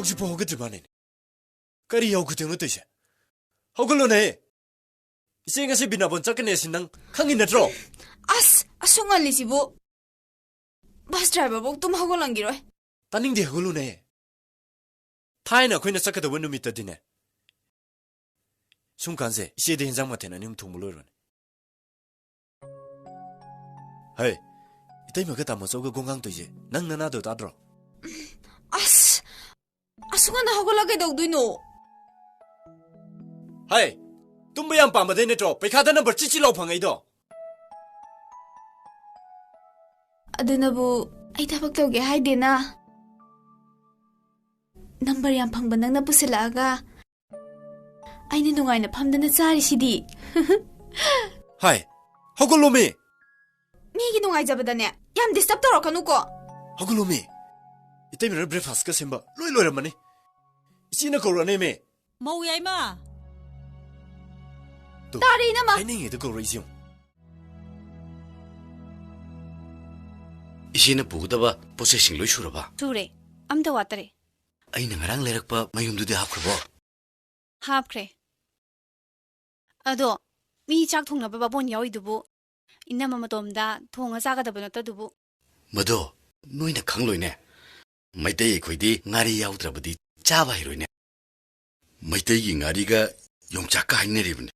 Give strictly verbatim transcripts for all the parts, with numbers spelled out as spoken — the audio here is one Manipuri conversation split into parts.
ꯍꯧꯖꯤꯛꯐꯥꯎ ꯍꯧꯒꯠꯇ꯭ꯔꯤ ꯃꯥꯅꯦ꯫ ꯀꯔꯤ ꯌꯥꯎꯈꯤꯗꯣꯏꯅꯣ ꯇꯧꯏꯁꯦ? ꯍꯧꯒꯠꯂꯣꯅꯦ꯫ ꯏꯆꯦ ꯉꯁꯤ ꯕꯤꯅꯥꯕꯣꯟ ꯆꯠꯀꯅꯤ ꯍꯥꯏꯁꯤ ꯅꯪ ꯈꯪꯉꯤ ꯅꯠꯇ꯭ꯔꯣ? ꯑꯁ, ꯑꯁꯨꯛ ꯉꯜꯂꯤꯁꯤꯕꯨ? ꯕꯁ ꯗ꯭ꯔꯥꯏꯚꯔꯕꯨ ꯇꯨꯝ ꯍꯧꯒꯠꯂꯝꯈꯤꯔꯣꯏ꯫ ꯇꯥꯅꯤꯡꯗꯦ, ꯍꯧꯒꯠꯂꯨꯅꯦ꯫ ꯊꯥꯏꯅ ꯑꯩꯈꯣꯏꯅ ꯆꯠꯀꯗꯧꯕ ꯅꯨꯃꯤꯠꯇꯗꯤꯅꯦ, ꯁꯨꯝ ꯀꯥꯟꯁꯦ ꯏꯆꯦꯗ ꯍꯦꯟꯖꯥꯡ ꯃꯊꯦꯜ ꯑꯅꯤ ꯑꯍꯨꯝ ꯊꯣꯡꯕ ꯂꯣꯏꯔꯣꯅꯦ꯫ ꯍꯩ, ꯏꯇꯩꯃꯒ ꯇꯥꯃꯣꯆꯧꯒ ꯒꯣꯡꯒꯥꯡ ꯇꯧꯏꯁꯦ ꯅꯪ ꯅꯅꯥꯗꯣ ꯇꯥꯗ꯭ꯔꯣ? ꯑꯁ, ꯑꯁꯨꯛ ꯉꯟꯅ ꯍꯧꯒꯠꯂ ꯀꯩꯗꯧꯗꯣꯏꯅꯣ? ꯍꯩ, ꯇꯨꯝꯕ ꯌꯥꯝ ꯄꯥꯝꯕꯗꯩ ꯅꯠꯇ꯭ꯔꯣ ꯄꯩꯈꯥꯗ ꯅꯝꯕꯔ ꯆꯤ ꯆꯤ ꯂꯥꯎ ꯐꯪꯉꯛꯏꯗꯣ? ꯑꯗꯨꯅꯕꯨ ꯑꯩ ꯊꯕꯛ ꯇꯧꯒꯦ ꯍꯥꯏꯗꯦꯅ꯫ ꯅꯝꯕꯔ ꯌꯥꯝ ꯐꯪꯕ ꯅꯪꯅ ꯄꯨꯁꯤꯜꯂꯛꯑꯒ ꯑꯩꯅ ꯅꯨꯡꯉꯥꯏꯅ ꯐꯝꯗꯅ ꯆꯥꯔꯤꯁꯤꯗꯤ꯫ ꯍꯥꯏ, ꯍꯧꯒꯠꯂꯣꯃꯤ꯫ ꯃꯤꯒꯤ ꯅꯨꯡꯉꯥꯏꯖꯕꯗꯅꯦ ꯌꯥꯝ ꯗꯤꯁꯇꯔꯕ ꯇꯧꯔꯛꯀꯅꯨꯀꯣ꯫ ꯍꯧꯒꯠꯂꯣꯃꯤ꯫ ꯏꯇꯩꯃꯅ ꯕ꯭ꯔꯦꯛꯐꯥꯁꯀ ꯁꯦꯝꯕ ꯂꯣꯏ ꯂꯣꯏꯔꯝꯃꯅꯤ꯫ ꯏꯆꯦꯅ ꯀꯧꯔꯛꯑꯅꯦꯃꯤ꯫ ꯃꯧ ꯌꯥꯏꯃ꯫ ꯇꯨ, ꯇꯥꯔꯦ, ꯏꯅꯝꯃ꯫ ꯍꯥꯏꯅꯤꯡꯉꯤꯗ ꯀꯧꯔꯛꯏꯁꯦ ꯌꯦꯡꯉꯨ꯫ ꯏꯆꯦꯅ ꯄꯨꯒꯗꯕ ꯄꯣꯠ ꯆꯩꯁꯤꯡ ꯂꯣꯏ ꯁꯨꯔꯕ? ꯁꯨꯔꯦ꯫ ꯑꯝꯇ ꯋꯥꯠꯇꯔꯦ꯫ ꯑꯩꯅ ꯉꯔꯥꯡ ꯂꯩꯔꯛꯄ ꯃꯌꯨꯝꯗꯨꯗꯤ ꯍꯥꯞꯈ꯭ꯔꯕꯣ? ꯍꯥꯞꯈ꯭ꯔꯦ꯫ ꯑꯗꯣ, ꯃꯤ ꯆꯥꯛ ꯊꯣꯡꯅꯕ ꯕꯥꯕꯣꯟ ꯌꯥꯎꯏꯗꯨꯕꯨ, ꯏꯅꯝꯃ ꯃꯇꯣꯝꯗ ꯊꯣꯡꯉ ꯆꯥꯒꯗꯕ ꯅꯠꯇꯗꯨꯕꯨ꯫ ꯃꯗꯣ ꯅꯣꯏꯅ ꯈꯪꯂꯣꯏꯅꯦ꯫ ꯃꯩꯇꯩ ꯑꯩꯈꯣꯏꯗꯤ ꯉꯥꯔꯤ ꯌꯥꯎꯗ꯭ꯔꯕꯗꯤ ꯆꯥꯕ ꯍꯩꯔꯣꯏꯅꯦ꯫ ꯃꯩꯇꯩꯒꯤ ꯉꯥꯔꯤꯒ ꯌꯣꯡꯆꯥꯛꯀ ꯍꯥꯏꯅꯔꯤꯕꯅꯦ꯫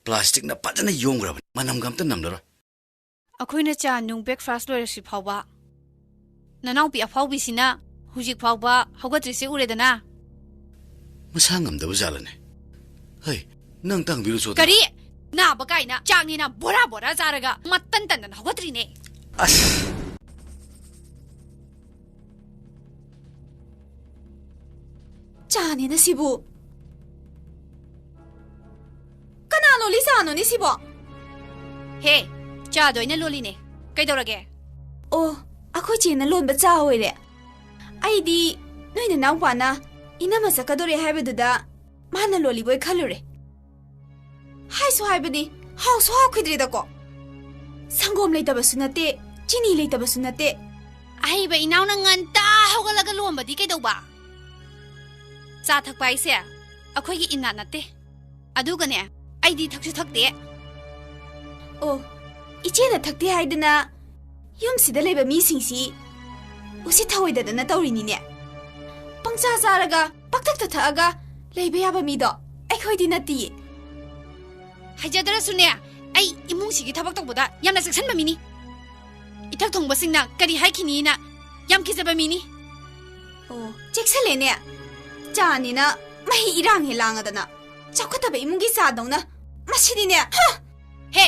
ꯄ꯭ꯂꯥꯁꯇꯤꯛꯅ ꯐꯖꯅ ꯌꯣꯝꯈ꯭ꯔꯕꯅꯤ, ꯃꯅꯝꯒ ꯑꯝꯇ ꯅꯝꯂꯔꯣꯏ꯫ ꯑꯩꯈꯣꯏꯅ ꯆꯥ ꯅꯨꯡ ꯕ꯭ꯔꯦꯛꯐꯥꯁ ꯂꯣꯏꯔꯁꯤ ꯐꯥꯎꯕ, ꯅꯅꯥꯎꯄꯤ ꯑꯐꯥꯎꯕꯤꯁꯤꯅ ꯍꯧꯖꯤꯛ ꯐꯥꯎꯕ ꯍꯧꯒꯠꯇ꯭ꯔꯤꯁꯦ ꯎꯔꯦꯗꯅ꯫ ꯃꯁꯥ ꯉꯝꯗꯕ ꯖꯥꯠꯂꯅꯦ? ꯍꯩ, ꯅꯪ ꯇꯥꯡꯕꯤꯔꯨꯆꯣꯗꯅ꯫ ꯀꯔꯤ? ꯅꯥꯕ ꯀꯥꯏꯅ ꯆꯥꯛꯅꯤꯅ ꯕꯣꯔꯥ ꯕꯣꯔꯥ ꯆꯥꯔꯒ ꯃꯇꯟ ꯇꯟꯗꯅ ꯍꯧꯒꯠꯇ꯭ꯔꯤꯅꯦ꯫ ꯑꯁ! ꯆꯥꯅꯤꯅ ꯁꯤꯕꯨ꯫ ꯀꯅꯥ ꯂꯣꯜꯂꯤ ꯆꯥꯅꯣꯅꯦ ꯁꯤꯕꯣ? ꯍꯦ, ꯆꯥꯗꯣ ꯑꯩꯅ ꯂꯣꯜꯂꯤꯅꯦ꯫ ꯀꯩꯗꯧꯔꯒꯦ? ꯑꯣ, ꯑꯩꯈꯣꯏ ꯆꯦꯅ ꯂꯣꯟꯕ ꯆꯥ ꯑꯣꯏꯔꯦ꯫ ꯑꯩꯗꯤ ꯅꯣꯏ ꯅꯅꯥꯎꯄꯥꯅ ꯏꯅꯝꯃ ꯆꯠꯀꯗꯣꯔꯦ ꯍꯥꯏꯕꯗꯨꯗ ꯃꯥꯅ ꯂꯣꯜꯂꯤꯕꯣꯏ ꯈꯜꯂꯨꯔꯦ꯫ ꯍꯥꯏꯁꯨ ꯍꯥꯏꯕꯅꯤ, ꯍꯥꯎꯁꯨ ꯍꯥꯎꯈꯤꯗ꯭ꯔꯦꯗꯀꯣ꯫ ꯁꯪꯒꯣꯝ ꯂꯩꯇꯕꯁꯨ ꯅꯠꯇꯦ, ꯆꯤꯅꯤ ꯂꯩꯇꯕꯁꯨ ꯅꯠꯇꯦ꯫ ꯑꯍꯩꯕ ꯏꯅꯥꯎꯅ ꯉꯟꯇꯥ ꯍꯧꯒꯠꯂꯒ ꯂꯣꯟꯕꯗꯤ ꯀꯩꯗꯧꯕ? ꯆꯥ ꯊꯛꯄ ꯍꯥꯏꯁꯦ ꯑꯩꯈꯣꯏꯒꯤ ꯏꯅꯥꯠ ꯅꯠꯇꯦ꯫ ꯑꯗꯨꯒꯅꯦ, ꯑꯩꯗꯤ ꯊꯛꯁꯨ ꯊꯛꯇꯦ꯫ ꯑꯣ, ꯏꯆꯦꯅ ꯊꯛꯇꯦ ꯍꯥꯏꯗꯅ ꯌꯨꯝꯁꯤꯗ ꯂꯩꯕ ꯃꯤꯁꯤꯡꯁꯤ ꯎꯁꯤꯠ ꯊꯑꯣꯏꯗꯗꯅ ꯇꯧꯔꯤꯅꯤꯅꯦ꯫ ꯄꯪꯆꯥ ꯆꯥꯔꯒ ꯄꯪꯊꯛꯇ ꯊꯛꯑꯒ ꯂꯩꯕ ꯌꯥꯕ ꯃꯤꯗꯣ ꯑꯩꯈꯣꯏꯗꯤ ꯅꯠꯇꯤꯌꯦ꯫ ꯍꯩꯖꯗ꯭ꯔꯁꯨꯅꯦ, ꯑꯩ ꯏꯃꯨꯡꯁꯤꯒꯤ ꯊꯕꯛ ꯇꯧꯕꯗ ꯌꯥꯝꯅ ꯆꯦꯛꯁꯤꯟꯕ ꯃꯤꯅꯤ꯫ ꯏꯊꯛ ꯊꯣꯡꯕꯁꯤꯡꯅ ꯀꯔꯤ ꯍꯥꯏꯈꯤꯅꯤꯅ ꯌꯥꯝ ꯀꯤꯖꯕ ꯃꯤꯅꯤ꯫ ꯑꯣ, ꯆꯦꯛꯁꯤꯜꯂꯦꯅꯦ꯫ ꯆꯥꯅꯤꯅ ꯃꯍꯤ ꯏꯔꯥꯡ ꯍꯦ ꯂꯥꯡꯉꯗꯅ꯫ ꯆꯥꯎꯈꯠꯇꯕ ꯏꯃꯨꯡꯒꯤ ꯆꯥꯗꯧꯅ꯫ ꯃꯁꯤꯗꯤꯅꯦ, ꯍ! ꯍꯦ!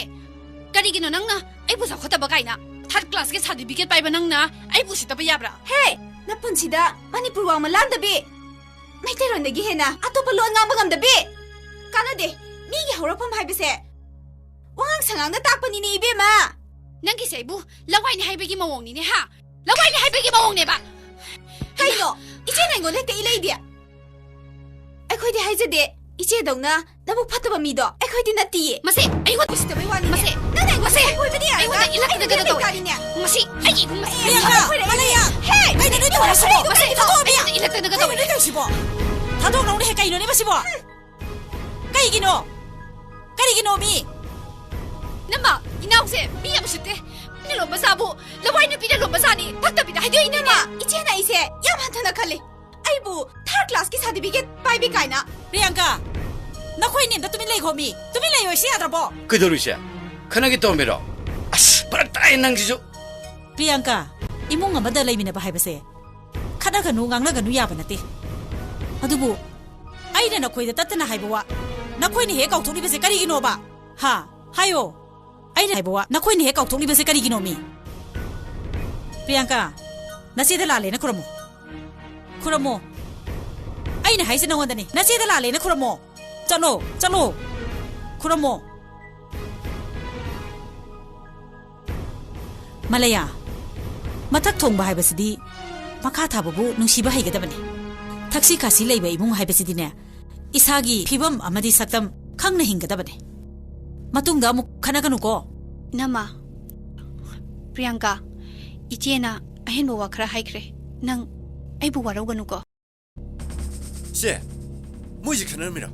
ꯀꯔꯤꯒꯤꯅꯣ ꯅꯪꯅ ꯑꯩꯕꯨ ꯆꯥꯎꯈꯠꯇꯕ ꯀꯥꯏꯅ? ꯊꯥꯔꯠ ꯀ꯭ꯂꯥꯁꯀꯤ ꯁꯥꯔꯇꯤꯐꯤꯀꯦꯠ ꯄꯥꯏꯕ ꯅꯪꯅ ꯑꯩꯕꯨ ꯎꯁꯤꯠꯇꯕ ꯌꯥꯕ꯭ꯔꯥ? ꯍꯦ! ꯅꯄꯨꯟꯁꯤꯗ ꯃꯅꯤꯄꯨꯔ ꯋꯥꯡꯃ ꯂꯥꯟꯗꯕꯤ, ꯃꯩꯇꯩꯔꯣꯟꯗꯒꯤ ꯍꯦꯟꯅ ꯑꯇꯣꯞꯄ ꯂꯣꯟ ꯉꯥꯡꯕ ꯉꯝꯗꯕꯤ! ꯀꯥꯟꯅꯗꯦ꯫ ꯃꯤꯒꯤ ꯍꯧꯔꯛꯐꯝ ꯍꯥꯏꯕꯁꯦ ꯋꯥꯉꯥꯡ ꯁꯉꯥꯡꯅ ꯇꯥꯛꯄꯅꯤꯅꯦ, ꯏꯕꯦꯝꯃ꯫ ꯅꯪꯒꯤꯁꯦ ꯑꯩꯕꯨ ꯂꯋꯥꯏꯅꯤ ꯍꯥꯏꯕꯒꯤ ꯃꯑꯣꯡꯅꯤꯅꯦ, ꯍꯥ? ꯂꯋꯥꯏꯅꯤ ꯍꯥꯏꯕꯒꯤ ꯃꯑꯣꯡꯅꯦꯕ꯫ ꯀꯩꯅꯣ? ꯏꯆꯦꯅ ꯑꯩꯉꯣꯟꯗ ꯍꯦꯛꯇ ꯏꯂꯩꯗꯤ? ꯑꯩꯈꯣꯏꯗꯤ ꯍꯥꯏꯖꯗꯦ꯫ ꯏꯆꯦꯗꯧꯅ ꯅꯕꯨꯛ ꯐꯠꯇꯕ ꯃꯤꯗꯣ ꯑꯩꯈꯣꯏꯗꯤ ꯅꯠꯇꯤꯌꯦ꯫ ꯃꯁꯤ ꯑꯩꯉꯣꯟꯗ ꯎꯁꯤꯠꯇꯕꯩ ꯋꯥꯅꯤꯅꯦ꯫ ꯃꯁꯤ ꯅꯪꯅ ꯑꯩꯉꯣꯟꯗ ꯃꯁꯤ ꯍꯥꯏ ꯀꯣꯏꯕꯗꯤ ꯌꯥꯔꯣꯏꯗ꯫ ꯑꯩꯉꯣꯟꯗ ꯏꯜꯂꯛꯇꯅꯒ ꯅꯪ ꯇꯧꯋꯦ꯫ ꯀꯔꯤꯅꯦ? ꯃꯁꯤ ꯑꯩꯒꯤ ꯏꯕꯨꯡ ꯃꯁꯤ ꯑꯦ, ꯌꯥ, ꯌꯥ, ꯌꯥ, ꯌꯥ꯫ ꯍꯦ! ꯀꯩꯅꯣ ꯅꯣꯏ ꯇꯧꯔꯤꯁꯤꯕꯣ? ꯃꯁꯤ ꯃꯁꯤ ꯊꯥꯗꯣꯛꯑꯣ, ꯃꯌꯥ꯫ ꯑꯩꯉꯣꯟꯗ ꯏꯜꯂꯛꯇꯅꯒ ꯇꯧꯋꯦ꯫ ꯀꯩꯅꯣ ꯅꯣꯏ ꯇꯧꯔꯤꯁꯤꯕꯣ? ꯊꯥꯗꯣꯛꯅꯧꯅꯦ ꯍꯦ, ꯀꯩꯅꯣꯅꯦ ꯃꯁꯤꯕꯣ? ꯀꯔꯤꯒꯤꯅꯣ? ꯀꯔꯤꯒꯤꯅꯣ ꯃꯤ? ꯅꯃ, ꯏꯅꯥꯎꯁꯦ ꯃꯤ ꯌꯥꯝ ꯎꯁꯤꯠꯇꯦ꯫ ꯃꯤꯅ ꯂꯣꯟꯕ ꯆꯥꯕꯨ ꯂꯋꯥꯏ ꯅꯨꯄꯤꯅ ꯂꯣꯟꯕ ꯆꯥꯅꯤ ꯊꯛꯇꯕꯤꯗ ꯍꯥꯏꯗꯣꯛꯏꯅꯦ꯫ ꯏꯅꯝꯃ, ꯏꯆꯦꯅ ꯑꯩꯁꯦ ꯌꯥꯝ ꯍꯟꯊꯅ ꯈꯜꯂꯤ꯫ ꯑꯩꯕꯨ ꯊꯥꯔꯠ ꯀ꯭ꯂꯥꯁꯀꯤ ꯁꯥꯔꯇꯤꯐꯤꯀꯦꯠ ꯄꯥꯏꯕꯤ ꯀꯥꯏꯅ꯫ ꯄ꯭ꯔꯤꯌꯥꯡꯀꯥ, ꯅꯈꯣꯏꯅꯤ ꯑꯝꯇ ꯇꯨꯃꯤꯟ ꯂꯩꯈꯣ ꯃꯤ꯫ ꯇꯨꯃꯤꯟ ꯂꯩꯌꯣ ꯁꯤ ꯌꯥꯗ꯭ꯔꯕꯣ? ꯀꯩꯗꯧꯔꯤꯁꯦ? ꯈꯠꯅꯒꯦ ꯇꯧꯔꯝꯃꯤꯔꯣ? ꯑꯁ, ꯐꯔꯛ ꯇꯥꯏ ꯅꯪꯁꯤꯁꯨ꯫ ꯄ꯭ꯔꯤꯌꯥꯡꯀꯥ, ꯏꯃꯨꯡ ꯑꯃꯗ ꯂꯩꯃꯤꯟꯅꯕ ꯍꯥꯏꯕꯁꯦ ꯈꯠꯅꯒꯅꯨ, ꯉꯥꯡꯅꯒꯅꯨ ꯌꯥꯕ ꯅꯠꯇꯦ꯫ ꯑꯗꯨꯕꯨ ꯑꯩꯅ ꯅꯈꯣꯏꯗ ꯇꯠꯇꯅ ꯍꯥꯏꯕ ꯋꯥ ꯅꯈꯣꯏꯅ ꯍꯦꯛ ꯀꯥꯎꯊꯣꯛꯂꯤꯕꯁꯦ ꯀꯔꯤꯒꯤꯅꯣꯕ? ꯍꯥ? ꯍꯥꯏꯌꯣ꯫ ꯑꯩꯅ ꯍꯥꯏꯕ ꯋꯥ ꯅꯈꯣꯏꯅ ꯍꯦꯛ ꯀꯥꯎꯊꯣꯛꯂꯤꯕꯁꯦ ꯀꯔꯤꯒꯤꯅꯣꯃꯤ? ꯄ꯭ꯔꯤꯌꯥꯡꯀꯥ, ꯅꯆꯦꯗ ꯂꯥꯜꯂꯦꯅ ꯈꯨꯔꯝꯃꯣ꯫ ꯈꯨꯔꯝꯃꯣ꯫ ꯑꯩꯅ ꯍꯥꯏꯁꯦ ꯅꯉꯣꯟꯗꯅꯤ꯫ ꯅꯆꯦꯗ ꯂꯥꯜꯂꯦꯅ ꯈꯨꯔꯝꯃꯣ꯫ ꯆꯠꯂꯣ, ꯆꯠꯂꯣ꯫ ꯈꯨꯔꯝꯃꯣ꯫ ꯃꯂꯌꯥ, ꯃꯊꯛ ꯊꯣꯡꯕ ꯍꯥꯏꯕꯁꯤꯗꯤ ꯃꯈꯥ ꯊꯥꯕꯕꯨ ꯅꯨꯡꯁꯤꯕ ꯍꯩꯒꯗꯕꯅꯤ꯫ ꯊꯛꯁꯤ ꯈꯥꯁꯤ ꯂꯩꯕ ꯏꯃꯨꯡ ꯍꯥꯏꯕꯁꯤꯗꯤꯅꯦ, ꯏꯁꯥꯒꯤ ꯐꯤꯕꯝ ꯑꯃꯗꯤ ꯁꯛꯇꯝ ꯈꯪꯅ ꯍꯤꯡꯒꯗꯕꯅꯤ꯫ ꯃꯇꯨꯡꯗ ꯑꯃꯨꯛ ꯈꯠꯅꯒꯅꯨꯀꯣ꯫ ꯏꯅꯝꯃ, ꯄ꯭ꯔꯤꯌꯥꯡꯀꯥ, ꯏꯆꯦꯅ ꯑꯍꯦꯟꯕ ꯋꯥ ꯈꯔ ꯍꯥꯏꯈ꯭ꯔꯦ꯫ ꯅꯪ ꯑꯩꯕꯨ ꯋꯥꯔꯧꯒꯅꯨꯀꯣ꯫ ꯁꯦ, ꯃꯣꯏꯁꯦ ꯈꯠꯅꯔꯝꯃꯤꯔꯣ?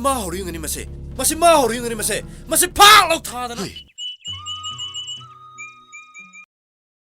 ꯃꯥ ꯍꯧꯔꯛꯏ ꯑꯣꯏꯔꯝꯒꯅꯤ ꯃꯁꯦ꯫ ꯃꯁꯤ ꯃꯥ ꯍꯧꯔꯛꯏ ꯑꯣꯏꯔꯝꯒꯅꯤ ꯃꯁꯦ꯫ ꯃꯁꯤ ꯐꯥꯛ ꯂꯧ ꯊꯥꯗꯅ꯫ ꯍꯨꯏ꯫